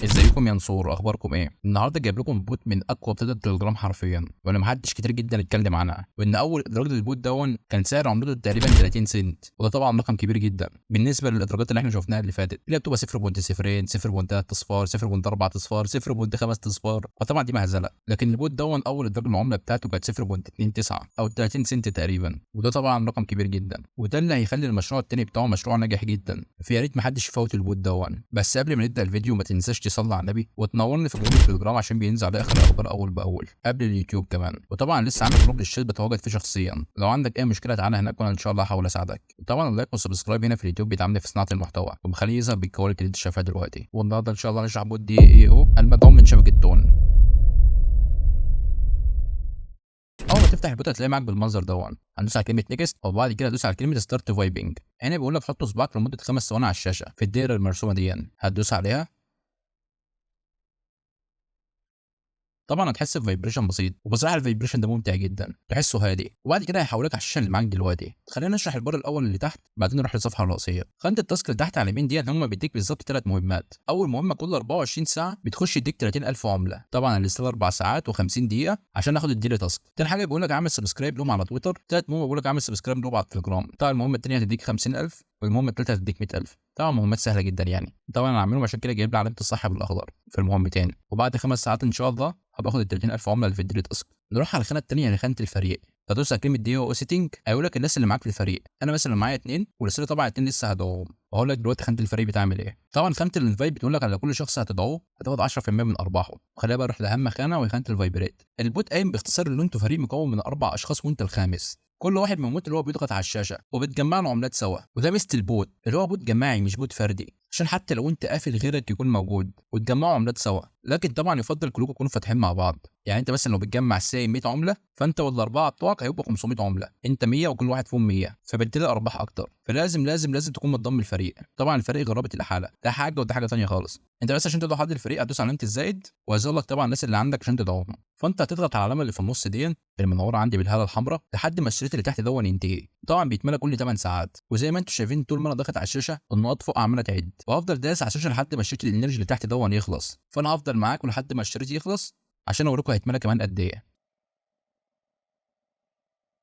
ازيكم يا نصور، اخباركم ايه؟ النهارده جايب لكم bot من اقوى بوتات التليجرام حرفيا، وانا محدش كتير جدا اتكلم عنها. وان اول ادراج لل bot دون كان سعر عملته تقريبا 30 سنت، وده طبعا رقم كبير جدا بالنسبة للادراجات اللي احنا شفناها اللي فاتت، اللي بتبقى 0.02 0.3 اصفار 0.4 اصفار 0.5 اصفار، فطبعا دي مهزله. لكن ال bot دون اول ادراج العملة بتاعته كانت 0.29 او 30 سنت تقريبا، وده طبعا رقم كبير جدا، وده اللي هيخلي المشروع التاني بتاعه مشروع ناجح جدا. فيا ريت محدش يفوت ال bot دون. بس قبل ما نبدا الفيديو ما تنساش تصلي على النبي وتنورني في group التليجرام عشان بينزل عليه اخر الاخبار اول باول قبل اليوتيوب كمان. وطبعا لسه عامل group للشات بتواجد فيه شخصيا، لو عندك اي مشكلة تعالى هناك وانا ان شاء الله هحاول اساعدك. طبعا ال like وال subscribe هنا في اليوتيوب بيدعمني في صناعة المحتوى وبخليه يظهر بال quality اللي انت شايفها دلوقتي. والنهارده ان شاء الله هنشرح bot DAO المدعوم من شبكة تون. اول ما تفتح ال bot هتلاقي معاك بالمنظر دون، هندوس على كلمة next وبعد كده هتدوس على كلمة start vibing. هنا بيقول لك حط صباعك لمدة 5 ثواني على الشاشة في الدائرة المرسومه دي، هتدوس عليها. طبعا هتحس ب vibration بسيط، وبصراحة ال vibration ده ممتع جدا، تحسه هادي. وبعد كده هيحولك على الشاشة اللي معاك دلوقتي. خلينا نشرح البار الاول اللي تحت، بعدين نروح للصفحه الرئيسية. خانه ال task اللي تحت على اليمين دي هم بيديك بالظبط 3 مهمات. اول مهمة كل 24 ساعة بتخش يديك 30000 عمله، طبعا لسه 4 ساعات و50 دقيقة عشان اخد ال daily task. تاني حاجة بيقول لك اعمل subscribe لهم على تويتر. تالت مهمة بيقول لك اعمل subscribe لهم على التليجرام. طبعا المهمة الثانية هتديك 50000، والمهمه الثالثة هتديك 100000. طبعا مهمات سهلة جدا يعني. طبعا انا عاملهم عشان كده جايب لي علامة الصح بالاخضر في المهمتين. وبعد 5 ساعات ان شاء الله هبقى اخد ال 30000 عمله اللي في ال daily task. نروح على الخانة الثانية اللي خانه الفريق، هتدوس على كلمة DAO setting، هيقول لك الناس اللي معاك في الفريق. انا مثلا معايا 2 ولسه طبعا 2 لسه هدعوهم. وهقول لك دلوقتي خانه الفريق بتعمل ايه. طبعا خانه ال invite بتقول لك على كل شخص هتدعوه هتاخد 10% من ارباحه. وخلينا بقى نروح لاهم خانه وهي خانه ال vibrate. ال bot قايم باختصار ان انتوا فريق مكون من 4 اشخاص وانت الخامس، كل واحد من اللي هو بيضغط على الشاشة وبتجمع له عملات سوا. وده ميزة ال bot اللي هو bot جماعي مش bot فردي، عشان حتى لو انت قافل غيرك يكون موجود وتجمعوا عملات سوا. لكن طبعا يفضل كلكم تكونوا فاتحين مع بعض. يعني انت مثلا لو بتجمع سي 100 عمله، فانت والاربعة بتوعك هيبقوا 500 عمله، انت 100 وكل واحد فيهم 100، فبالتالي ارباح اكتر. فلازم لازم لازم تكون متضم الفريق. طبعا الفريق غير رابط الاحاله، ده حاجة وده حاجة ثانية خالص. انت بس عشان تدعو حد الفريق هتدوس على علامة الزائد وهيظهر لك طبعا الناس اللي عندك عشان تدعوهم. فانت هتضغط على العلامة اللي في النص دي اللي منورة عندي بالهاله الحمراء لحد ما الشريط اللي تحت دون ينتهي. طبعا بيتملى كل 8 ساعات، وزي ما انتم شايفين طول ما انا ضاغط على الشاشة النقاط فوق عماله تعد، وهفضل دايس على الشاشة لحد ما الشريط ال energy اللي تحت دون يخلص. فانا هفضل معاكم لحد ما الشريط يخلص عشان اوريكم هيتملى كمان قد ايه.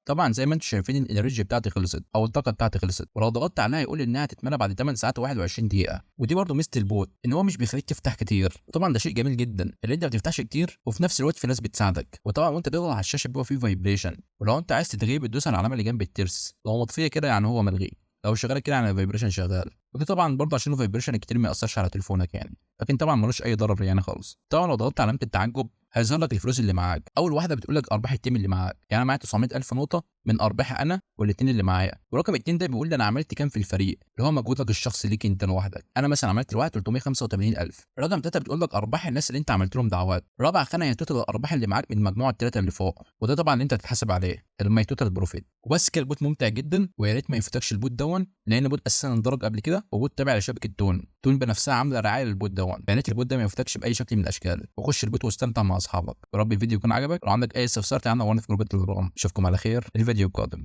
طبعا زي ما انتم شايفين ال energy بتاعتي خلصت او الطاقة بتاعتي خلصت، ولو ضغطت عليها يقول انها هتتملى بعد 8 ساعات و21 دقيقة. ودي برده ميزة ال bot ان هو مش بيخليك تفتح كتير. طبعا ده شيء جميل جدا اللي انت ما بتفتحش كتير وفي نفس الوقت في ناس بتساعدك. وطبعا وانت بتضغط على الشاشة بيبقى فيه vibration، ولو انت عايز تلغيه بتدوس على العلامة اللي جنب الترس، لو مطفيه كده يعني هو ملغي، لو شغالة كده يعني ال vibration شغال. وده طبعا برضه عشان ال vibration الكتير ما ياثرش على تليفونك يعني، لكن طبعا ملوش اي ضرر يعني خالص. طبعا لو ضغطت على علامة التعجب هيظهر لك الفلوس اللي معاك. اول واحدة بتقول لك ارباح ال team اللي معاك، يعني انا معايا 900000 نقطة من ارباح انا والاثنين اللي معايا. ورقم 2 ده بيقول لي انا عملت كام في الفريق، اللي هو مجهودك الشخصي ليك انت لوحدك. انا مثلا عملت لوحدي 385000. رقم 3 بتقول لك ارباح الناس اللي انت عملت لهم دعوات. رابع خانه هي total الارباح اللي معاك من مجموعة الثلاثة اللي فوق، وده طبعا اللي انت هتتحاسب عليه ال my total profit. وبس كده ال bot ممتع جدا، ويا ريت ما يفوتكش ال bot دون، لان bot اساسا اندرج قبل كده و bot تابع لشبكه تون. تون بنفسها عامله رعاية لل bot دون، يعني ال bot ده ما يفوتكش باي شكل من الاشكال. وخش ال bot واستمتع مع اصحابك. يا رب الفيديو يكون عجبك. لو عندك اي استفسار تعالى نورني في group التليجرام. اشوفكم على خير الفيديو القادم.